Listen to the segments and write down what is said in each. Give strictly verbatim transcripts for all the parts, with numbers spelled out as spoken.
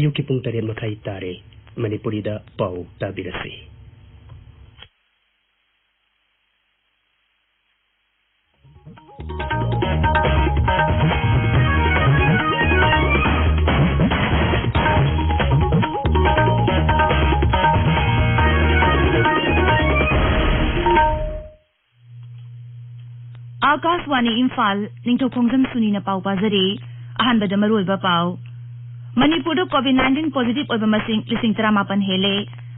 ꯑꯌꯨꯛꯀꯤ ꯄꯨꯡ ꯇꯔꯦꯠ ꯃꯈꯥꯏ ꯇꯥꯔꯦ꯫ ꯃꯅꯤꯄꯨꯔꯤꯗ ꯄꯥꯎ ꯇꯥꯕꯤꯔꯁꯤ꯫ ꯑꯥꯀꯥꯁꯋꯥꯅꯤ ꯏꯝꯐꯥꯜ, ꯅꯤꯡꯊꯧꯈꯣꯡꯖꯝ ꯁꯨꯅꯤꯅ ꯄꯥꯎ ꯄꯥꯖꯔꯤ꯫ ꯑꯍꯥꯟꯕꯗ ꯃꯔꯨꯑꯣꯏꯕ ꯄꯥꯎ꯫ ꯃꯅꯤꯄꯨꯔꯗ COVID nineteen positive ꯑꯣꯏꯕ ꯃꯁꯤꯡ ꯂꯤꯁꯤꯡ ꯇꯔꯥꯃꯥꯄꯟ ꯍꯦꯜꯂꯦ꯫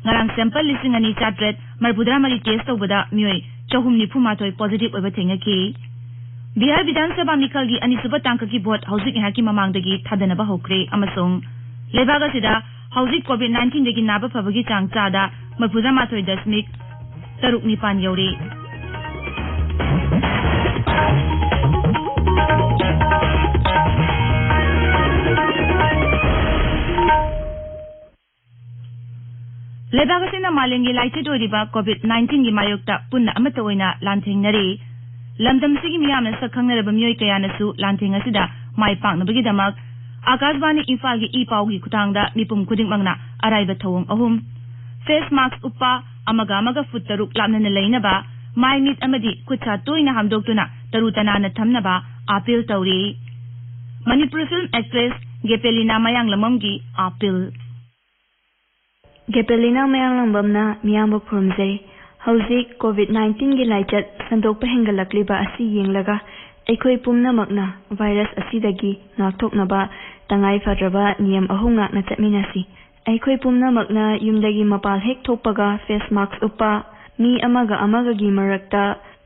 ꯉꯔꯥꯡ sample ꯂꯤꯁꯤꯡ ꯑꯅꯤ ꯆꯥꯇ꯭ꯔꯦꯠ ꯃꯔꯤꯐꯨꯇꯔꯥ ꯃꯔꯤ test ꯇꯧꯕꯗ ꯃꯤꯑꯣꯏ ꯆꯍꯨꯝ ꯅꯤꯐꯨ ꯃꯥꯊꯣꯏ positive ꯑꯣꯏꯕ ꯊꯦꯡꯅꯈꯤ꯫ ꯕꯤꯍꯥꯔ ꯕꯤꯙꯥꯟ ꯁꯚꯥ ꯃꯤꯈꯜꯒꯤ ꯑꯅꯤꯁꯨꯕ ꯇꯥꯡꯀꯛꯀꯤ vote ꯍꯧꯖꯤꯛ ꯉꯥꯏꯍꯥꯛꯀꯤ ꯃꯃꯥꯡꯗꯒꯤ ꯊꯥꯗꯅꯕ ꯍꯧꯈ꯭ꯔꯦ ꯑꯃꯁꯨꯡ ꯂꯩꯕꯥꯛ ꯑꯁꯤꯗ ꯍꯧꯖꯤꯛ COVID nineteenꯗꯒꯤ ꯅꯥꯕ ꯐꯕꯒꯤ ꯆꯥꯡ ꯆꯥꯗ ꯃꯔꯤꯐꯨꯇꯔꯥ ꯃꯥꯊꯣꯏ ꯗꯁꯃꯤꯛ ꯇꯔꯨꯛ ꯅꯤꯄꯥꯟ ꯌꯧꯔꯦ꯫ ꯂꯩꯕꯥꯛ ꯑꯁꯤꯅ ꯃꯥꯂꯦꯝꯒꯤ ꯂꯥꯏꯆꯠ ꯑꯣꯏꯔꯤꯕ COVID nineteenꯒꯤ ꯃꯥꯌꯣꯛꯇ ꯄꯨꯟꯅ ꯑꯃꯠꯇ ꯑꯣꯏꯅ ꯂꯥꯟꯊꯦꯡꯅꯔꯤ꯫ ꯂꯝꯗꯝꯁꯤꯒꯤ ꯃꯤꯌꯥꯝꯅ ꯁꯛ ꯈꯪꯅꯔꯕ ꯃꯤꯑꯣꯏ ꯀꯌꯥꯅꯁꯨ ꯂꯥꯟꯊꯦꯡ ꯑꯁꯤꯗ ꯃꯥꯏ ꯄꯥꯛꯅꯕꯒꯤꯗꯃꯛ ꯑꯥꯀꯥꯁꯕꯥꯅꯤ ꯏꯝꯐꯥꯜꯒꯤ ꯏ ꯄꯥꯎꯒꯤ ꯈꯨꯊꯥꯡꯗ ꯃꯤꯄꯨꯝ ꯈꯨꯗꯤꯡꯃꯛꯅ ꯑꯔꯥꯏꯕ ꯊꯧꯑꯣꯡ ꯑꯍꯨꯝ: face mask ꯎꯞꯄ, ꯑꯃꯒ ꯑꯃꯒ ꯐꯨꯠ ꯇꯔꯨꯛ ꯂꯥꯞꯅꯅ ꯂꯩꯅꯕ, ꯃꯥꯏ ꯃꯤꯠ ꯑꯃꯗꯤ ꯈꯨꯠ ꯁꯥ ꯇꯣꯏꯅ ꯍꯥꯝꯗꯣꯛꯇꯨꯅ ꯇꯔꯨ ꯇꯅꯥꯟꯅ ꯊꯝꯅꯕ ꯑꯥꯄꯤꯜ ꯇꯧꯔꯤ꯫ ꯃꯅꯤꯄꯨꯔꯤ film actress ꯒꯦꯄꯦꯂꯤꯅꯥ ꯃꯌꯥꯡꯂꯝꯕꯝꯒꯤ ꯑꯥꯄꯤꯜ꯫ ꯒꯦꯄꯦꯂꯤꯅꯥ ꯃꯌꯥꯡꯂꯝꯕꯝꯅ ꯃꯤꯌꯥꯝꯕꯨ ꯈꯨꯔꯨꯝꯖꯔꯤ꯫ ꯍꯧꯖꯤꯛ COVID nineteenꯒꯤ ꯂꯥꯏꯆꯠ ꯁꯟꯗꯣꯛꯄ ꯍꯦꯟꯒꯠꯂꯛꯂꯤꯕ ꯑꯁꯤ ꯌꯦꯡꯂꯒ ꯑꯩꯈꯣꯏ ꯄꯨꯝꯅꯃꯛꯅ virus ꯑꯁꯤꯗꯒꯤ ꯉꯥꯛꯊꯣꯛꯅꯕ ꯇꯉꯥꯏ ꯐꯗ꯭ꯔꯕ ꯅꯤꯌꯝ ꯑꯍꯨꯝ ꯉꯥꯛꯅ ꯆꯠꯃꯤꯟꯅꯁꯤ꯫ ꯑꯩꯈꯣꯏ ꯄꯨꯝꯅꯃꯛꯅ ꯌꯨꯝꯗꯒꯤ ꯃꯄꯥꯜ ꯍꯦꯛ ꯊꯣꯛꯄꯒ face mask ꯎꯞꯄ, ꯃꯤ ꯑꯃꯒ ꯑꯃꯒꯒꯤ ꯃꯔꯛꯇ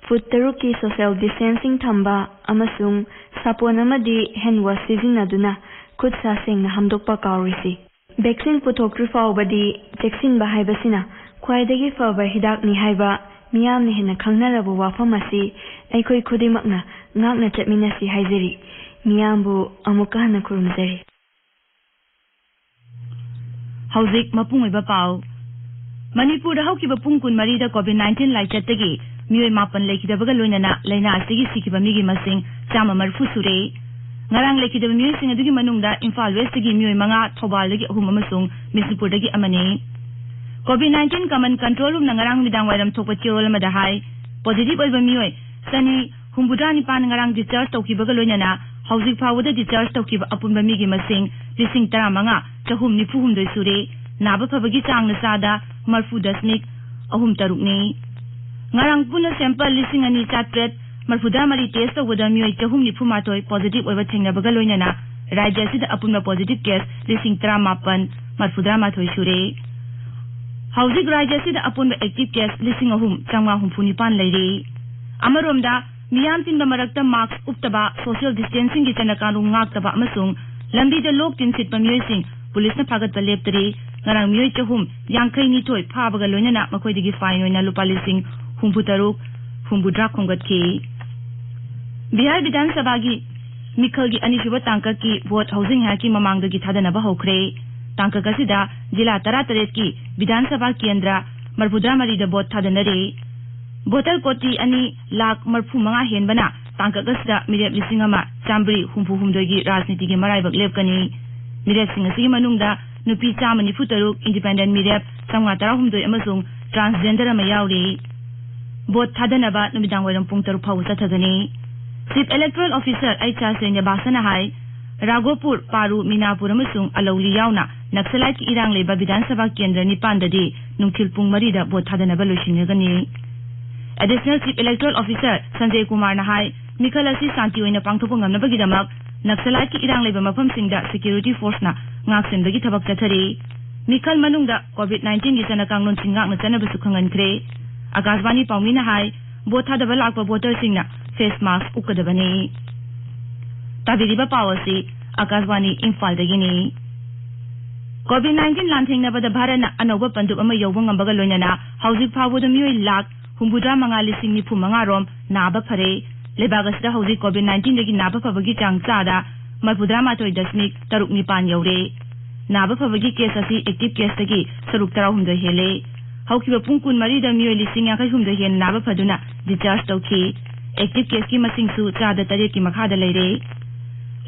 ꯐꯨꯠ ꯇꯔꯨꯛꯀꯤ social distancing ꯊꯝꯕ ꯑꯃꯁꯨꯡ ꯁꯥꯄꯣꯟ ꯑꯃꯗꯤ hand wash ꯁꯤꯖꯤꯟꯅꯗꯨꯅ ꯈꯨꯠ ꯁꯥ ꯁꯦꯡꯅ ꯍꯥꯝꯗꯣꯛꯄ ꯀꯥꯎꯔꯣꯏꯁꯤ꯫ Vaccine ꯄꯨꯊꯣꯛꯇ꯭ꯔꯤ ꯐꯥꯎꯕꯗꯤ ꯆꯦꯛꯁꯤꯟꯕ ꯍꯥꯏꯕꯁꯤꯅ ꯈ꯭ꯋꯥꯏꯗꯒꯤ ꯐꯕ ꯍꯤꯗꯥꯛꯅꯤ ꯍꯥꯏꯕ ꯃꯤꯌꯥꯝꯅ ꯍꯦꯟꯅ ꯈꯪꯅꯔꯕ ꯋꯥꯐꯝ ꯑꯁꯤ ꯑꯩꯈꯣꯏ ꯈꯨꯗꯤꯡꯃꯛꯅ ꯉꯥꯛꯅ ꯆꯠꯃꯤꯟꯅꯁꯤ ꯍꯥꯏꯖꯔꯤ꯫ ꯃꯤꯌꯥꯝꯕꯨ ꯑꯃꯨꯛꯀ ꯍꯟꯅ ꯈꯨꯔꯨꯝꯖꯔꯤ꯫ ꯍꯧꯖꯤꯛ ꯃꯄꯨꯡ ꯑꯣꯏꯕ ꯄꯥꯎ꯫ ꯃꯅꯤꯄꯨꯔꯗ ꯍꯧꯈꯤꯕ ꯄꯨꯡ ꯀꯨꯟꯃꯔꯤꯗ COVID nineteen ꯂꯥꯏꯆꯠꯇꯒꯤ ꯃꯤꯑꯣꯏ ꯃꯥꯄꯟ ꯂꯩꯈꯤꯗꯕꯒ ꯂꯣꯏꯅꯅ ꯂꯥꯏꯅꯥ ꯑꯁꯤꯒꯤ ꯁꯤꯈꯤꯕ ꯃꯤꯒꯤ ꯃꯁꯤꯡ ꯆꯥꯝꯃ ꯃꯔꯤꯐꯨ ꯁꯨꯔꯦ꯫ ꯉꯔꯥꯡ ꯂꯩꯈꯤꯗꯕ ꯃꯤꯑꯣꯏꯁꯤꯡ ꯑꯗꯨꯒꯤ ꯃꯅꯨꯡꯗ ꯏꯝꯐꯥꯜ ꯋꯦꯁꯇꯒꯤ ꯃꯤꯑꯣꯏ ꯃꯉꯥ, ꯊꯧꯕꯥꯜꯗꯒꯤ ꯑꯍꯨꯝ ꯑꯃꯁꯨꯡ ꯕꯤꯁꯅꯨꯄꯨꯔꯗꯒꯤ ꯑꯃꯅꯤ꯫ COVID nineteen Common Control Roomꯅ ꯉꯔꯥꯡ ꯅꯨꯃꯤꯗꯥꯡ ꯋꯥꯏꯔꯝ ꯊꯣꯛꯄ ꯆꯦꯔꯣꯜ ꯑꯃꯗ ꯍꯥꯏ, ꯄꯣꯖꯤꯇꯤꯚ ꯑꯣꯏꯕ ꯃꯤꯑꯣꯏ ꯆꯅꯤ ꯍꯨꯝꯐꯨꯇꯔꯥ ꯅꯤꯄꯥꯟ ꯉꯔꯥꯡ ꯗꯤꯁꯆꯥꯔꯖ ꯇꯧꯈꯤꯕꯒ ꯂꯣꯏꯅꯅ ꯍꯧꯖꯤꯛ ꯐꯥꯎꯕꯗ ꯗꯤꯁꯆꯥꯔꯖ ꯇꯧꯈꯤꯕ ꯑꯄꯨꯟꯕ ꯃꯤꯒꯤ ꯃꯁꯤꯡ ꯂꯤꯁꯤꯡ ꯇꯔꯥꯃꯉꯥ ꯆꯍꯨꯝ ꯅꯤꯐꯨ ꯍꯨꯝꯗꯣꯏ ꯁꯨꯔꯦ꯫ ꯅꯥꯕ ꯐꯕꯒꯤ ꯆꯥꯡꯅ ꯆꯥꯗ ꯃꯔꯐꯨ ꯗꯁꯃꯤꯛ ꯑꯍꯨꯝ ꯇꯔꯨꯛꯅꯤ꯫ ꯉꯔꯥꯡ ꯄꯨꯟꯅ ꯁꯦꯝꯄꯜ ꯂꯤꯁꯤꯡ ꯑꯅꯤ ꯆꯥꯇ꯭ꯔꯦꯠ ꯃꯔꯐꯨꯇꯔꯥ ꯃꯔꯤ ꯇꯦꯁ ꯇꯧꯕꯗ ꯃꯤꯑꯣꯏ ꯆꯍꯨꯝ ꯅꯤꯐꯨ ꯃꯥꯊꯣꯏ ꯄꯣꯖꯤꯇꯤꯚ ꯑꯣꯏꯕ ꯊꯦꯡꯅꯕꯒ ꯂꯣꯏꯅꯅ ꯔꯥꯖ꯭ꯌ ꯑꯁꯤꯗ ꯑꯄꯨꯟꯕ ꯄꯣꯖꯤꯇꯤꯚ ꯀꯦꯁ ꯂꯤꯁꯤꯡ ꯇꯔꯥꯃꯥꯄꯟ ꯃꯔꯐꯨꯇꯔꯥ ꯃꯥꯊꯣꯏ ꯁꯨꯔꯦ꯫ ꯍꯧꯖꯤꯛ ꯔꯥꯖ꯭ꯌ ꯑꯁꯤꯗ ꯑꯄꯨꯟꯕ ꯑꯦꯛꯇꯤꯚ ꯀꯦꯁ ꯂꯤꯁꯤꯡ ꯑꯍꯨꯝ ꯆꯥꯝꯃꯉꯥ ꯍꯨꯝꯐꯨ ꯅꯤꯄꯥꯟ ꯂꯩꯔꯦ꯫ ꯑꯃꯔꯣꯝꯗ, ꯃꯤꯌꯥꯝ ꯇꯤꯟꯕ ꯃꯔꯛꯇ ꯃꯥꯁ꯭ꯛ ꯎꯞꯇꯕ, ꯁꯣꯁꯤꯌꯦꯜ ꯗꯤꯁꯇꯦꯟꯁꯤꯡꯒꯤ ꯆꯠꯅ ꯀꯥꯡꯂꯣꯟ ꯉꯥꯛꯇꯕ ꯑꯃꯁꯨꯡ ꯂꯝꯕꯤꯗ ꯂꯣꯛ ꯇꯤꯟ ꯁꯤꯠꯄ ꯃꯤꯑꯣꯏꯁꯤꯡ ꯄꯨꯂꯤꯁꯅ ꯐꯥꯒꯠꯄ ꯂꯦꯞꯇꯔꯤ꯫ ꯉꯔꯥꯡ ꯃꯤꯑꯣꯏ ꯆꯍꯨꯝ ꯌꯥꯡꯈꯩ ꯅꯤꯊꯣꯏ ꯐꯥꯕꯒ ꯂꯣꯏꯅꯅ ꯃꯈꯣꯏꯗꯒꯤ ꯐꯥꯏꯟ ꯑꯣꯏꯅ ꯂꯨꯄꯥ ꯂꯤꯁꯤꯡ ꯍꯨꯝꯐꯨ ꯇꯔꯨꯛ, ꯍꯨꯝꯐꯨꯇꯔꯥ ꯈꯣꯝꯒꯠꯈꯤ꯫ ꯕꯤꯍꯥꯔ ꯕꯤꯙꯥꯟ ꯁꯚꯥꯒꯤ ꯃꯤꯈꯜꯒꯤ ꯑꯅꯤꯁꯨꯕ ꯇꯥꯡꯀꯛꯀꯤ ꯚꯣꯠ ꯍꯧꯖꯤꯛ ꯉꯥꯏꯍꯥꯛꯀꯤ ꯃꯃꯥꯡꯗꯒꯤ ꯊꯥꯗꯅꯕ ꯍꯧꯈ꯭ꯔꯦ꯫ ꯇꯥꯡꯀꯛ ꯑꯁꯤꯗ ꯖꯤꯂꯥ ꯇꯔꯥꯇꯔꯦꯠꯀꯤ ꯕꯤꯙꯥꯟ ꯁꯚꯥ ꯀꯦꯟꯗ꯭ꯔ ꯃꯔꯐꯨꯇꯔꯥ ꯃꯔꯤꯗ ꯚꯣꯠ ꯊꯥꯗꯅꯔꯦ꯫ ꯚꯣꯇꯔ ꯀꯣꯇꯤ ꯑꯅꯤ ꯂꯥꯈ ꯃꯔꯐꯨ ꯃꯉꯥ ꯍꯦꯟꯕꯅ ꯇꯥꯡꯀꯛ ꯑꯁꯤꯗ ꯃꯤꯔꯦꯞ ꯂꯤꯁꯤꯡ ꯑꯃ ꯆꯥꯝꯃꯔꯤ ꯍꯨꯝꯐꯨ ꯍꯨꯝꯗꯣꯏꯒꯤ ꯔꯥꯖꯅꯤꯇꯤꯒꯤ ꯃꯔꯥꯏꯕꯛ ꯂꯦꯞꯀꯅꯤ꯫ ꯃꯤꯔꯦꯞꯁꯤꯡ ꯑꯁꯤꯒꯤ ꯃꯅꯨꯡꯗ ꯅꯨꯄꯤ ꯆꯥꯝꯃ ꯅꯤꯐꯨ ꯇꯔꯨꯛ, ꯏꯟꯗꯤꯄꯦꯟꯗꯦꯟ ꯃꯤꯔꯦꯞ ꯆꯥꯝꯃꯉꯥ ꯇꯔꯥꯍꯨꯝꯗꯣꯏ ꯑꯃꯁꯨꯡ ꯇ꯭ꯔꯥꯟꯁꯖꯦꯟꯗꯔ ꯑꯃ ꯌꯥꯎꯔꯤ꯫ ꯚꯣꯠ ꯊꯥꯗꯅꯕ ꯅꯨꯃꯤꯗꯥꯡ ꯋꯥꯏꯔꯝ ꯄꯨꯡ ꯇꯔꯨꯛ ꯐꯥꯎꯕ ꯆꯠꯊꯒꯅꯤ꯫ Chief electoral officer H R ꯁ꯭ꯔꯤꯅꯤꯕꯥꯁꯅ ꯍꯥꯏ, ꯔꯥꯒꯣꯄꯨꯔ, ꯄꯥꯔꯨ, ꯃꯤꯅꯥꯄꯨꯔ ꯑꯃꯁꯨꯡ ꯑꯂꯧꯂꯤ ꯌꯥꯎꯅ ꯅꯛꯁꯂꯥꯏꯠꯀꯤ ꯏꯔꯥꯡ ꯂꯩꯕ ꯕꯤꯙꯥꯟ ꯁꯚꯥ ꯀꯦꯟꯗ꯭ꯔ ꯅꯤꯄꯥꯟꯗꯗꯤ ꯅꯨꯡꯊꯤꯜ ꯄꯨꯡ ꯃꯔꯤꯗ ꯚꯣꯠ ꯊꯥꯗꯅꯕ ꯂꯣꯏꯁꯤꯟꯒꯅꯤ꯫ Additional chief electoral officer Sanjay ꯀꯨꯃꯥꯔꯅ ꯍꯥꯏ, ꯃꯤꯈꯜ ꯑꯁꯤ ꯁꯥꯟꯇꯤ ꯑꯣꯏꯅ ꯄꯥꯡꯊꯣꯛꯄ ꯉꯝꯅꯕꯒꯤꯗꯃꯛ ꯅꯛꯁꯂꯥꯏꯠꯀꯤ ꯏꯔꯥꯡ ꯂꯩꯕ ꯃꯐꯝꯁꯤꯡꯗ ꯁꯦꯀ꯭ꯌꯨꯔꯤꯇꯤ ꯐꯣꯔꯁꯅ ꯉꯥꯛꯁꯦꯟꯕꯒꯤ ꯊꯕꯛ ꯆꯠꯊꯔꯤ꯫ ꯃꯤꯈꯜ ꯃꯅꯨꯡꯗ ꯀꯣꯚꯤꯗ ꯅꯥꯏꯟꯇꯤꯟꯒꯤ ꯆꯠꯅ ꯀꯥꯡꯂꯣꯟꯁꯤꯡ ꯉꯥꯛꯅ ꯆꯠꯅꯕꯁꯨ ꯈꯪꯍꯟꯈ꯭ꯔꯦ꯫ ꯑꯥꯀꯥꯁꯕꯥꯅꯤ ꯄꯥꯎꯃꯤꯅ ꯍꯥꯏ, ꯚꯣꯠ ꯊꯥꯗꯕ ꯂꯥꯛꯄ ꯚꯣꯇꯔꯁꯤꯡꯅ ꯐꯦꯁ ꯃꯥꯁ꯭ꯛ ꯎꯞꯀꯗꯕꯅꯤ꯫ ꯇꯥꯕꯤꯔꯤꯕ ꯄꯥꯎ ꯑꯁꯤ ꯑꯥꯀꯥꯁꯕꯥꯅꯤ ꯏꯝꯐꯥꯜꯗꯒꯤꯅꯤ꯫ ꯀꯣꯚꯤꯗ ꯅꯥꯏꯟꯇꯤꯟ ꯂꯥꯟꯊꯦꯡꯅꯕꯗ ꯚꯥꯔꯠꯅ ꯑꯅꯧꯕ ꯄꯟꯗꯨꯞ ꯑꯃ ꯌꯧꯕ ꯉꯝꯕꯒ ꯂꯣꯏꯅꯅ ꯍꯧꯖꯤꯛ ꯐꯥꯎꯕꯗ ꯃꯤꯑꯣꯏ ꯂꯥꯈ ꯍꯨꯝꯐꯨꯇꯔꯥ ꯃꯉꯥ ꯂꯤꯁꯤꯡ ꯅꯤꯐꯨ ꯃꯉꯥ ꯔꯣꯝ ꯅꯥꯕ ꯐꯔꯦ꯫ ꯂꯩꯕꯥꯛ ꯑꯁꯤꯗ ꯍꯧꯖꯤꯛ ꯀꯣꯚꯤꯗ ꯅꯥꯏꯟꯇꯤꯟꯗꯒꯤ ꯅꯥꯕ ꯐꯕꯒꯤ ꯆꯥꯡ ꯆꯥꯗ ꯃꯔꯐꯨꯇꯔꯥ ꯃꯥꯊꯣꯏ ꯗꯁꯃꯤꯛ ꯇꯔꯨꯛ ꯅꯤꯄꯥꯟ ꯌꯧꯔꯦ꯫ ꯅꯥꯕ ꯐꯕꯒꯤ ꯀꯦꯁ ꯑꯁꯤ ꯑꯦꯛꯇꯤꯚ ꯀꯦꯁꯇꯒꯤ ꯁꯔꯨꯛ ꯇꯔꯥꯍꯨꯝꯗꯣꯏ ꯍꯦꯜꯂꯦ꯫ ꯍꯧꯈꯤꯕ ꯄꯨꯡ ꯀꯨꯟꯃꯔꯤꯗ ꯃꯤꯑꯣꯏ ꯂꯤꯁꯤꯡ ꯌꯥꯡꯈꯩ ꯍꯨꯝꯗꯣꯏ ꯍꯦꯟꯅ ꯅꯥꯕ ꯐꯗꯨꯅ ꯗꯤꯁꯆꯥꯔꯖ ꯇꯧꯈꯤ꯫ ꯑꯦꯛꯇꯤꯚ ꯀꯦꯁꯀꯤ ꯃꯁꯤꯡꯁꯨ ꯆꯥꯗ ꯇꯔꯦꯠꯀꯤ ꯃꯈꯥꯗ ꯂꯩꯔꯦ꯫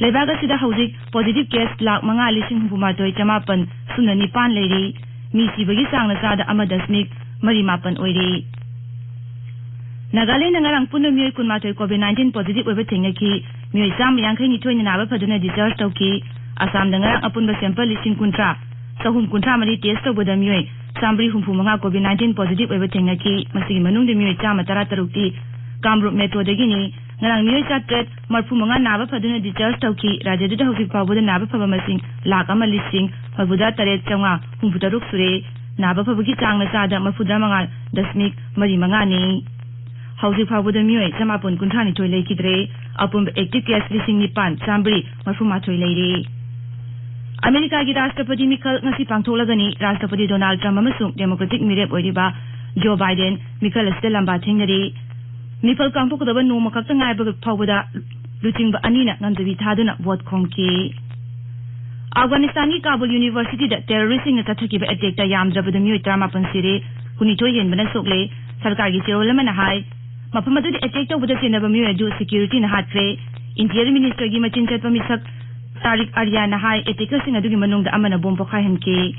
ꯂꯩꯕꯥꯛ ꯑꯁꯤꯗ ꯍꯧꯖꯤꯛ positive case ꯂꯥꯈ ꯃꯉꯥ ꯂꯤꯁꯤꯡ ꯍꯨꯝꯐꯨ ꯃꯥꯊꯣꯏ ꯆꯃꯥꯄꯟ ꯁꯨꯞꯅ ꯅꯤꯄꯥꯟ ꯂꯩꯔꯤ꯫ ꯃꯤ ꯁꯤꯕꯒꯤ ꯆꯥꯡꯅ ꯆꯥꯗ ꯑꯃ ꯗꯁꯃꯤꯛ ꯃꯔꯤ ꯃꯥꯄꯟ ꯑꯣꯏꯔꯤ꯫ ꯅꯥꯒꯥꯂꯦꯟꯗ ꯉꯔꯥꯡ ꯄꯨꯟꯅ ꯃꯤꯑꯣꯏ ꯀꯨꯟꯃꯥꯊꯣꯏ COVID nineteen positive ꯑꯣꯏꯕ ꯊꯦꯡꯅꯈꯤ꯫ ꯃꯤꯑꯣꯏ ꯆꯥꯝꯃ ꯌꯥꯡꯈꯩ ꯅꯤꯊꯣꯏꯅ ꯅꯥꯕ ꯐꯗꯨꯅ discharge ꯇꯧꯈꯤ꯫ ꯑꯁꯥꯝꯗ ꯉꯔꯥꯡ ꯑꯄꯨꯟꯕ sample ꯂꯤꯁꯤꯡ ꯀꯨꯟꯊ꯭ꯔꯥ, ꯆꯍꯨꯝ ꯀꯨꯟꯊ꯭ꯔꯥ ꯃꯔꯤ test ꯇꯧꯕꯗ ꯃꯤꯑꯣꯏ ꯆꯥꯝꯃꯔꯤ ꯍꯨꯝꯐꯨ ꯃꯉꯥ COVID nineteen positive ꯑꯣꯏꯕ ꯊꯦꯡꯅꯈꯤ꯫ ꯃꯁꯤꯒꯤ ꯃꯅꯨꯡꯗ ꯃꯤꯑꯣꯏ ꯆꯥꯝꯃ ꯇꯔꯥ ꯇꯔꯨꯛꯇꯤ ꯀꯥꯝꯔꯨꯞ metro ꯗꯒꯤꯅꯤ꯫ ꯉꯔꯥꯡ ꯃꯤꯑꯣꯏ ꯆꯥꯇ꯭ꯔꯦꯠ ꯃꯔꯤꯐꯨ ꯃꯉꯥ ꯅꯥꯕ ꯐꯗꯨꯅ discharge ꯇꯧꯈꯤ꯫ ꯔꯥꯖ꯭ꯌꯗꯨꯗ ꯍꯧꯖꯤꯛ ꯐꯥꯎꯕꯗ ꯅꯥꯕ ꯐꯕ ꯃꯁꯤꯡ ꯂꯥꯈ ꯑꯃ ꯂꯤꯁꯤꯡ ꯃꯔꯤꯐꯨꯇꯔꯦꯠ ꯆꯥꯝꯃꯉꯥ ꯍꯨꯝꯐꯨꯇꯔꯨꯛ ꯁꯨꯔꯦ꯫ ꯅꯥꯕ ꯐꯕꯒꯤ ꯆꯥꯡꯅ ꯆꯥꯗ ꯃꯔꯤꯐꯨꯇꯔꯥꯃꯉꯥ ꯗꯁꯃꯤꯛ ꯃꯔꯤ ꯃꯉꯥꯅꯤ꯫ ꯍꯧꯖꯤꯛ ꯐꯥꯎꯕꯗ ꯃꯤꯑꯣꯏ ꯆꯃꯥꯄꯟ ꯀꯨꯟꯊ꯭ꯔꯥꯅꯤꯊꯣꯏ ꯂꯩꯈꯤꯗ꯭ꯔꯦ꯫ ꯑꯄꯨꯟꯕ active case ꯂꯤꯁꯤꯡ ꯅꯤꯄꯥꯟ ꯆꯥꯝꯃꯔꯤ ꯃꯔꯤꯐꯨꯃꯥꯊꯣꯏ ꯂꯩꯔꯦ꯫ ꯑꯃꯦꯔꯤꯀꯥꯒꯤ ꯔꯥꯁꯇ꯭ꯔꯄꯇꯤ ꯃꯤꯈꯜ ꯉꯁꯤ ꯄꯥꯡꯊꯣꯛꯂꯒꯅꯤ꯫ ꯔꯥꯁꯇ꯭ꯔꯄꯇꯤ ꯗꯣꯅꯥꯜꯗ ꯇ꯭ꯔꯝꯞ ꯑꯃꯁꯨꯡ ꯗꯦꯃꯣꯀ꯭ꯔꯦꯇꯤꯛ ꯃꯤꯔꯦꯞ ꯑꯣꯏꯔꯤꯕ ꯖꯣ ꯕꯥꯏꯗꯦꯟ ꯃꯤꯈꯜ ꯑꯁꯤꯗ ꯂꯝꯕꯥ ꯊꯦꯡꯅꯔꯤ꯫ ꯃꯤꯈꯜ ꯄꯥꯡꯊꯣꯛꯀꯗꯕ ꯅꯣꯡꯃ ꯈꯛꯇ ꯉꯥꯏꯕ ꯐꯥꯎꯕꯗ ꯂꯨꯆꯤꯡꯕ ꯑꯅꯤꯅ ꯉꯝꯖꯕꯤ ꯊꯥꯗꯨꯅ ꯚꯣꯠ ꯈꯣꯝꯈꯤ꯫ ꯑꯐꯒꯥꯅꯤꯁꯇꯥꯟꯒꯤ ꯀꯥꯕꯨꯜ ꯌꯨꯅꯤꯚꯔꯁꯤꯇꯤꯗ terrorist ꯁꯤꯡꯅ ꯆꯠꯊꯈꯤꯕ attack ꯇ ꯌꯥꯝꯗ꯭ꯔꯕꯗ ꯃꯤꯑꯣꯏ ꯇꯔꯥꯃꯥꯄꯟ ꯁꯤꯔꯦ, ꯀꯨꯟꯅꯤꯊꯣꯏ ꯍꯦꯟꯕꯅ ꯁꯣꯛꯂꯦ꯫ ꯁꯔꯀꯥꯔꯒꯤ ꯆꯦꯔꯣꯜ ꯑꯃꯅ ꯍꯥꯏ, ꯃꯐꯝ ꯑꯗꯨꯗ attack ꯇꯧꯕꯗ ꯆꯦꯟꯅꯕ ꯃꯤꯑꯣꯏ ꯑꯗꯨ security ꯅ ꯍꯥꯠꯈ꯭ꯔꯦ꯫ Interior Minister ꯒꯤ ꯃꯆꯤꯟ ꯆꯠꯄ ꯃꯤꯁꯛ ꯇꯥꯔꯤꯛ ꯑꯥꯔꯤꯌꯥꯅ ꯍꯥꯏ, attacker ꯁꯤꯡ ꯑꯗꯨꯒꯤ ꯃꯅꯨꯡꯗ ꯑꯃꯅ bomb ꯄꯣꯈꯥꯏꯍꯟꯈꯤ꯫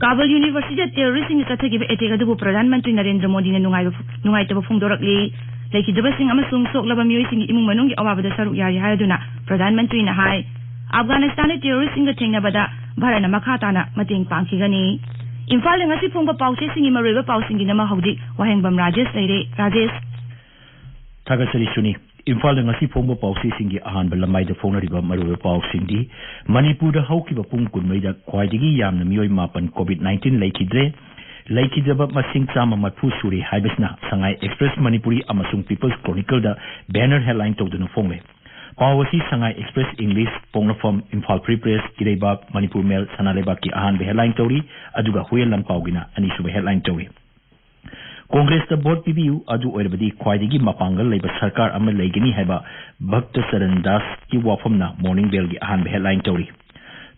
ꯀꯥꯕꯨꯜ ꯌꯨꯅꯤꯚꯔꯁꯤꯇꯤꯗ terrorist ꯁꯤꯡꯅ ꯆꯠꯊꯈꯤꯕ attack ꯑꯗꯨꯕꯨ ꯄ꯭ꯔꯙꯥꯟ ꯃꯟꯇ꯭ꯔꯤ ꯅꯔꯦꯟꯗ꯭ꯔ ꯃꯣꯗꯤꯅ ꯅꯨꯡꯉꯥꯏꯕ ꯐ-, ꯅꯨꯡꯉꯥꯏꯇꯕ ꯐꯣꯡꯗꯣꯔꯛꯂꯤ꯫ ꯂꯩꯈꯤꯗ꯭ꯔꯕꯁꯤꯡ ꯑꯃꯁꯨꯡ ꯁꯣꯛꯂꯕ ꯃꯤꯑꯣꯏꯁꯤꯡꯒꯤ ꯏꯃꯨꯡ ꯃꯅꯨꯡꯒꯤ ꯑꯋꯥꯕꯗ ꯁꯔꯨꯛ ꯌꯥꯔꯤ ꯍꯥꯏꯗꯨꯅ ꯄ꯭ꯔꯙꯥꯟ ꯃꯟꯇ꯭ꯔꯤꯅ ꯍꯥꯏ, ꯑꯐꯒꯥꯅꯤꯁꯇꯥꯟꯗ terrorist ꯁꯤꯡꯒ ꯊꯦꯡꯅꯕꯗ ꯚꯥꯔꯠꯅ ꯃꯈꯥ ꯇꯥꯅ ꯃꯇꯦꯡ ꯄꯥꯡꯈꯤꯒꯅꯤ꯫ ꯏꯝꯐꯥꯜꯗ ꯉꯁꯤ ꯐꯣꯡꯕ ꯄꯥꯎꯆꯦꯁꯤꯡꯒꯤ ꯃꯔꯨꯑꯣꯏꯕ ꯄꯥꯎꯁꯤꯡꯒꯤꯗꯃꯛ ꯍꯧꯖꯤꯛ ꯋꯥꯍꯦꯡꯕꯝ ꯔꯥꯖꯦꯁ ꯂꯩꯔꯦ꯫ ꯔꯥꯖꯦꯁ꯫ ꯊꯥꯒꯠꯆꯔꯤ ꯁꯨꯅꯤ꯫ ꯏꯝꯐꯥꯜꯗ ꯉꯁꯤ ꯐꯣꯡꯕ ꯄꯥꯎꯆꯦꯁꯤꯡꯒꯤ ꯑꯍꯥꯟꯕ ꯂꯃꯥꯏꯗ ꯐꯣꯡꯅꯔꯤꯕ ꯃꯔꯨꯑꯣꯏꯕ ꯄꯥꯎꯁꯤꯡꯗꯤ, ꯃꯅꯤꯄꯨꯔꯗ ꯍꯧꯈꯤꯕ ꯄꯨꯡ ꯀꯨꯟꯃꯔꯤꯗ ꯈ꯭ꯋꯥꯏꯗꯒꯤ ꯌꯥꯝꯅ ꯃꯤꯑꯣꯏ ꯃꯥꯄꯟ COVID nineteen ꯂꯩꯈꯤꯗ꯭ꯔꯦ, ꯂꯩꯈꯤꯗ꯭ꯔꯕ ꯃꯁꯤꯡ ꯆꯥꯝꯃ ꯃꯔꯤꯐꯨ ꯁꯨꯔꯦ ꯍꯥꯏꯕꯁꯤꯅ ꯁꯉꯥꯏ ꯑꯦꯛꯁꯄ꯭ꯔꯦꯁ ꯃꯅꯤꯄꯨꯔꯤ ꯑꯃꯁꯨꯡ ꯄꯤꯄꯜꯁ ꯀ꯭ꯔꯣꯅꯤꯀꯜꯗ banner headline ꯇꯧꯗꯨꯅ ꯐꯣꯡꯂꯦ꯫ ꯄꯥꯎ ꯑꯁꯤ ꯁꯉꯥꯏ ꯑꯦꯛꯁꯄ꯭ꯔꯦꯁ ꯏꯪꯂꯤꯁ, ꯄꯣꯛꯅꯐꯝ, ꯏꯝꯐꯥꯜ ꯐ꯭ꯔꯤ ꯄ꯭ꯔꯦꯁ, ꯏꯔꯩꯕꯥꯛ, ꯃꯅꯤꯄꯨꯔ ꯃꯦꯜ, ꯁꯅꯥ ꯂꯩꯕꯥꯛꯀꯤ ꯑꯍꯥꯟꯕ headline ꯇꯧꯔꯤ, ꯑꯗꯨꯒ ꯍꯨꯌꯦꯟ ꯂꯥꯟꯄꯥꯎꯒꯤꯅ ꯑꯅꯤꯁꯨꯕ headline ꯇꯧꯔꯤ꯫ ꯀꯣꯡꯒ꯭ꯔꯦꯁꯇ ꯚꯣꯠ ꯄꯤꯕꯤꯌꯨ, ꯑꯗꯨ ꯑꯣꯏꯔꯕꯗꯤ ꯈ꯭ꯋꯥꯏꯗꯒꯤ ꯃꯄꯥꯡꯒꯜ ꯂꯩꯕ ꯁꯔꯀꯥꯔ ꯑꯃ ꯂꯩꯒꯅꯤ ꯍꯥꯏꯕ ꯚꯛꯇ ꯆꯔꯟ ꯗꯥꯁꯀꯤ ꯋꯥꯐꯝꯅ ꯃꯣꯔꯅꯤꯡ ꯕꯦꯜꯒꯤ ꯑꯍꯥꯟꯕ headline ꯇꯧꯔꯤ꯫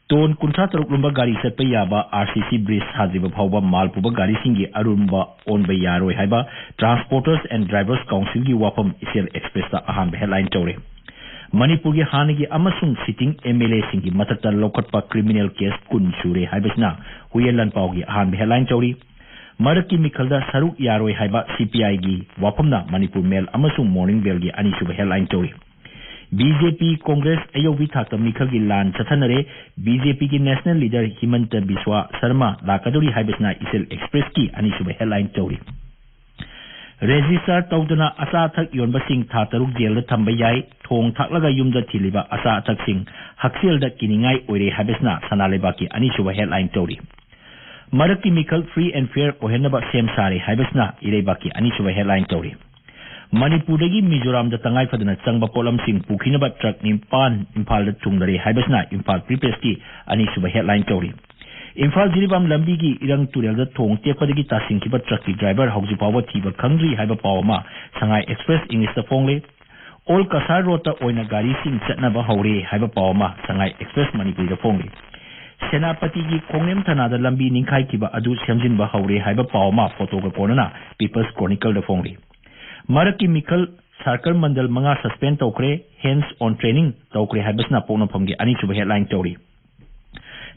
ꯇꯣꯟ ꯀꯨꯟꯊ꯭ꯔꯥ ꯇꯔꯨꯛ ꯂꯨꯝꯕ ꯒꯥꯔꯤ ꯆꯠꯄ ꯌꯥꯕ RCC bridge ꯁꯥꯗ꯭ꯔꯤꯕ ꯐꯥꯎꯕ ꯃꯥꯜ ꯄꯨꯕ ꯒꯥꯔꯤꯁꯤꯡꯒꯤ ꯑꯔꯨꯝꯕ ꯑꯣꯟꯕ ꯌꯥꯔꯣꯏ ꯍꯥꯏꯕ Transporters and Drivers Councilꯒꯤ ꯋꯥꯐꯝ ꯏꯆꯦꯜ ꯑꯦꯛꯁꯄ꯭ꯔꯦꯁꯇ ꯑꯍꯥꯟꯕ headline ꯇꯧꯔꯤ꯫ ꯃꯅꯤꯄꯨꯔꯒꯤ ꯍꯥꯟꯅꯒꯤ ꯑꯃꯁꯨꯡ sitting MLAꯁꯤꯡꯒꯤ ꯃꯊꯛꯇ ꯂꯧꯈꯠꯄ criminal case ꯀꯨꯟ ꯁꯨꯔꯦ ꯍꯥꯏꯕꯁꯤꯅ ꯍꯨꯏꯌꯦꯟ ꯂꯥꯟꯄꯥꯎꯒꯤ ꯑꯍꯥꯟꯕ headline ꯇꯧꯔꯤ꯫ ꯃꯔꯛꯀꯤ ꯃꯤꯈꯜꯗ ꯁꯔꯨꯛ ꯌꯥꯔꯣꯏ ꯍꯥꯏꯕ CPIꯒꯤ ꯋꯥꯐꯝꯅ Manipur Mail ꯑꯃꯁꯨꯡ Morning Bellꯒꯤ ꯑꯅꯤꯁꯨꯕ headline ꯇꯧꯔꯤ꯫ BJP Congress ꯑꯌꯧꯕꯤ ꯊꯥꯛꯇ ꯃꯤꯈꯜꯒꯤ ꯂꯥꯟ ꯆꯠꯊꯅꯔꯦ꯫ BJPꯒꯤ national leader ꯍꯤꯃꯟꯇ ꯕꯤꯁ꯭ꯋꯥ ꯁꯔꯃ ꯂꯥꯛꯀꯗꯧꯔꯤ ꯍꯥꯏꯕꯁꯤꯅ ꯏꯆꯦꯜ Expressꯀꯤ ꯑꯅꯤꯁꯨꯕ headline ꯇꯧꯔꯤ꯫ Register ꯇꯧꯗꯅ ꯑꯆꯥ ꯑꯊꯛ ꯌꯣꯟꯕꯁꯤꯡ ꯊꯥ ꯇꯔꯨꯛ ꯖꯦꯜꯗ ꯊꯝꯕ ꯌꯥꯏ꯫ ꯊꯣꯡ ꯊꯥꯛꯂꯒ ꯌꯨꯝꯗ ꯊꯤꯜꯂꯤꯕ ꯑꯆꯥ ꯑꯊꯛꯁꯤꯡ ꯍꯛꯁꯦꯜꯗ ꯀꯤꯅꯤꯡꯉꯥꯏ ꯑꯣꯏꯔꯦ ꯍꯥꯏꯕꯁꯤꯅ ꯁꯅꯥ ꯂꯩꯕꯥꯛꯀꯤ ꯑꯅꯤꯁꯨꯕ headline ꯇꯧꯔꯤ꯫ ꯃꯔꯛꯀꯤ ꯃꯤꯈꯜ free and fair ꯑꯣꯏꯍꯟꯅꯕ ꯁꯦꯝ ꯁꯥꯔꯦ ꯍꯥꯏꯕꯁꯤꯅ ꯏꯔꯩꯕꯥꯛꯀꯤ ꯑꯅꯤꯁꯨꯕ headline ꯇꯧꯔꯤ꯫ ꯃꯅꯤꯄꯨꯔꯗꯒꯤ ꯃꯤꯖꯣꯔꯥꯝꯗ ꯇꯉꯥꯏ ꯐꯗꯅ ꯆꯪꯕ ꯄꯣꯠꯂꯝꯁꯤꯡ ꯄꯨꯈꯤꯅꯕ truck ꯅꯤꯄꯥꯟ ꯏꯝꯐꯥꯜꯗ ꯊꯨꯡꯂꯔꯦ ꯍꯥꯏꯕꯁꯤꯅ ꯏꯝꯐꯥꯜ Free Pressꯀꯤ ꯑꯅꯤꯁꯨꯕ headline ꯇꯧꯔꯤ꯫ ꯏꯝꯐꯥꯜ ꯖꯤꯔꯤꯕꯥꯝ ꯂꯝꯕꯤꯒꯤ ꯏꯔꯪ ꯇꯨꯔꯦꯜꯗ ꯊꯣꯡ ꯇꯦꯛꯄꯗꯒꯤ ꯇꯥꯁꯤꯟꯈꯤꯕ truckꯀꯤ driver ꯍꯧꯖꯤꯛ ꯐꯥꯎꯕ ꯊꯤꯕ ꯈꯪꯗ꯭ꯔꯤ ꯍꯥꯏꯕ ꯄꯥꯎ ꯑꯃ ꯁꯉꯥꯏ Express Englishꯇ ꯐꯣꯡꯂꯤ꯫ Old Kasar Roadꯇ ꯑꯣꯏꯅ ꯒꯥꯔꯤꯁꯤꯡ ꯆꯠꯅꯕ ꯍꯧꯔꯦ ꯍꯥꯏꯕ ꯄꯥꯎ ꯑꯃ ꯁꯉꯥꯏ Express ꯃꯅꯤꯄꯨꯔꯤꯗ ꯐꯣꯡꯂꯤ꯫ ꯁꯦꯅꯥꯄꯇꯤꯒꯤ ꯈꯣꯡꯅꯦꯝ ꯊꯅꯥꯗ ꯂꯝꯕꯤ ꯅꯤꯡꯈꯥꯏꯈꯤꯕ ꯑꯗꯨ ꯁꯦꯝꯖꯤꯟꯕ ꯍꯧꯔꯦ ꯍꯥꯏꯕ ꯄꯥꯎ ꯑꯃ photoꯒ ꯀꯣꯟꯅꯅ People's Chronicleꯗ ꯐꯣꯡꯂꯤ꯫ ꯃꯔꯛꯀꯤ ꯃꯤꯈꯜ ꯁꯥꯔꯀꯜ ꯃꯟꯗꯜ ꯃꯉꯥ suspend ꯇꯧꯈ꯭ꯔꯦ, hands on training ꯇꯧꯈ꯭ꯔꯦ ꯍꯥꯏꯕꯁꯤꯅ ꯄꯣꯛꯅꯐꯝꯒꯤ ꯑꯅꯤꯁꯨꯕ headline ꯇꯧꯔꯤ꯫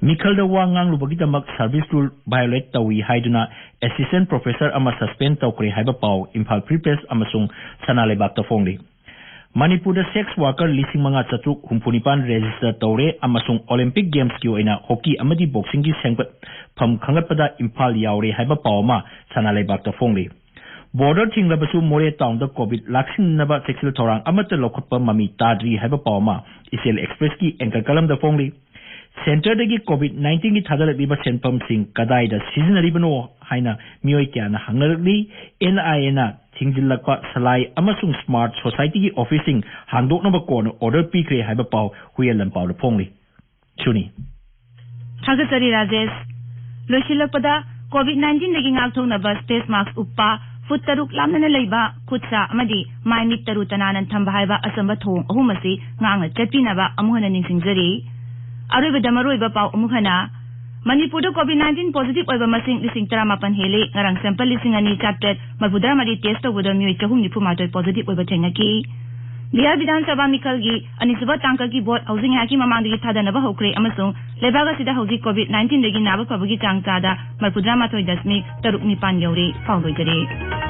ꯃꯤꯈꯜꯗ ꯋꯥ ꯉꯥꯡꯂꯨꯕꯒꯤꯗꯃꯛ service rule violate ꯇꯧꯏ ꯍꯥꯏꯗꯨꯅ assistant professor ꯑꯃ suspend ꯇꯧꯈ꯭ꯔꯦ ꯍꯥꯏꯕ ꯄꯥꯎ ꯏꯝꯐꯥꯜ Free Press ꯑꯃꯁꯨꯡ ꯁꯅꯥ ꯂꯩꯕꯥꯛꯇ ꯐꯣꯡꯂꯤ꯫ ꯃꯅꯤꯄꯨꯔꯗ sex worker ꯂꯤꯁꯤꯡ ꯃꯉꯥ ꯆꯥꯇ꯭ꯔꯨꯛ ꯍꯨꯝꯐꯨ ꯅꯤꯄꯥꯟ register ꯇꯧꯔꯦ ꯑꯃꯁꯨꯡ Olympic Gamesꯀꯤ ꯑꯣꯏꯅ hockey ꯑꯃꯗꯤ boxingꯒꯤ ꯁꯦꯝꯒꯠꯐꯝ ꯈꯟꯒꯠꯄꯗ ꯏꯝꯐꯥꯜ ꯌꯥꯎꯔꯦ ꯍꯥꯏꯕ ꯄꯥꯎ ꯑꯃ ꯁꯅꯥ ꯂꯩꯕꯥꯛꯇ ꯐꯣꯡꯂꯤ꯫ Border ꯊꯤꯡꯂꯕꯁꯨ ꯃꯣꯔꯦ townꯗ COVID ꯂꯥꯛꯁꯤꯟꯅꯕ ꯆꯦꯛꯁꯤꯜ ꯊꯧꯔꯥꯡ ꯑꯃꯠꯇ ꯂꯧꯈꯠꯄ ꯃꯃꯤ ꯇꯥꯗ꯭ꯔꯤ ꯍꯥꯏꯕ ꯄꯥꯎ ꯑꯃ ꯏꯆꯦꯜ Expressꯀꯤ anchor columnꯗ ꯐꯣꯡꯂꯤ꯫ Centreꯗꯒꯤ COVID nineteenꯒꯤ ꯊꯥꯗꯔꯛꯂꯤꯕ ꯁꯦꯟꯐꯝꯁꯤꯡ ꯀꯗꯥꯏꯗ ꯁꯤꯖꯤꯟꯅꯔꯤꯕꯅꯣ ꯍꯥꯏꯅ ꯃꯤꯑꯣꯏ ꯀꯌꯥꯅ ꯍꯪꯅꯔꯛꯂꯤ꯫ NIAꯅ ꯊꯤꯡꯖꯤꯜꯂꯛꯄ ꯁꯂꯥꯏ ꯑꯃꯁꯨꯡ smart societyꯒꯤ officeꯁꯤꯡ ꯍꯥꯡꯗꯣꯛꯅꯕ ꯀꯣꯔꯠꯅ order ꯄꯤꯈ꯭ꯔꯦ ꯍꯥꯏꯕ ꯄꯥꯎ ꯍꯨꯏꯌꯦꯟ ꯂꯟꯄꯥꯎꯗ ꯐꯣꯡꯂꯤ꯫ ꯁꯨꯅꯤ꯫ ꯊꯥꯒꯠꯆꯔꯤ ꯔꯥꯖꯦꯁ꯫ ꯂꯣꯏꯁꯤꯜꯂꯛꯄꯗ, COVID nineteenꯗꯒꯤ ꯉꯥꯛꯊꯣꯛꯅꯕ face mask ꯎꯞꯄ, ꯐꯨꯠ ꯇꯔꯨꯛ ꯂꯥꯞꯅꯅ ꯂꯩꯕ, ꯈꯨꯠ ꯁꯥ ꯑꯃꯗꯤ ꯃꯥꯏ ꯃꯤꯠ ꯇꯔꯨ ꯇꯅꯥꯟꯅ ꯊꯝꯕ ꯍꯥꯏꯕ ꯑꯆꯝꯕ ꯊꯧꯑꯣꯡ ꯑꯍꯨꯝ ꯑꯁꯤ ꯉꯥꯛꯅ ꯆꯠꯄꯤꯅꯕ ꯑꯃꯨꯛ ꯍꯟꯅ ꯅꯤꯡꯁꯤꯡꯖꯔꯤ꯫ ꯑꯔꯣꯏꯕꯗ ꯃꯔꯨꯑꯣꯏꯕ ꯄꯥꯎ ꯑꯃꯨꯛ ꯍꯟꯅ꯫ ꯃꯅꯤꯄꯨꯔꯗ COVID nineteen positive ꯑꯣꯏꯕ ꯃꯁꯤꯡ ꯂꯤꯁꯤꯡ ꯇꯔꯥꯃꯥꯄꯟ ꯍꯦꯜꯂꯤ꯫ ꯉꯔꯥꯡ sample ꯂꯤꯁꯤꯡ ꯑꯅꯤ ꯆꯥꯇ꯭ꯔꯦꯠ ꯃꯔꯤꯐꯨꯇꯔꯥ ꯃꯔꯤ test ꯇꯧꯕꯗ ꯃꯤꯑꯣꯏ ꯆꯍꯨꯝ ꯅꯤꯐꯨ ꯃꯥꯊꯣꯏ positive ꯑꯣꯏꯕ ꯊꯦꯡꯅꯈꯤ꯫ ꯕꯤꯍꯥꯔ ꯕꯤꯙꯥꯟ ꯁꯚꯥ ꯃꯤꯈꯜꯒꯤ ꯑꯅꯤꯁꯨꯕ ꯇꯥꯡꯀꯛꯀꯤ ꯚꯣꯠ ꯍꯧꯖꯤꯛ ꯉꯥꯏꯍꯥꯛꯀꯤ ꯃꯃꯥꯡꯗꯒꯤ ꯊꯥꯗꯅꯕ ꯍꯧꯈ꯭ꯔꯦ ꯑꯃꯁꯨꯡ ꯂꯩꯕꯥꯛ ꯑꯁꯤꯗ ꯍꯧꯖꯤꯛ COVID nineteen ꯗꯒꯤ ꯅꯥꯕ ꯐꯕꯒꯤ ꯆꯥꯡ ꯆꯥꯗ ꯃꯔꯤꯐꯨꯇꯔꯥ ꯃꯥꯊꯣꯏ ꯗꯁꯃꯤꯛ ꯇꯔꯨꯛ ꯅꯤꯄꯥꯟ ꯌꯧꯔꯦ꯫ ꯄꯥꯎ ꯂꯣꯏꯖꯔꯦ꯫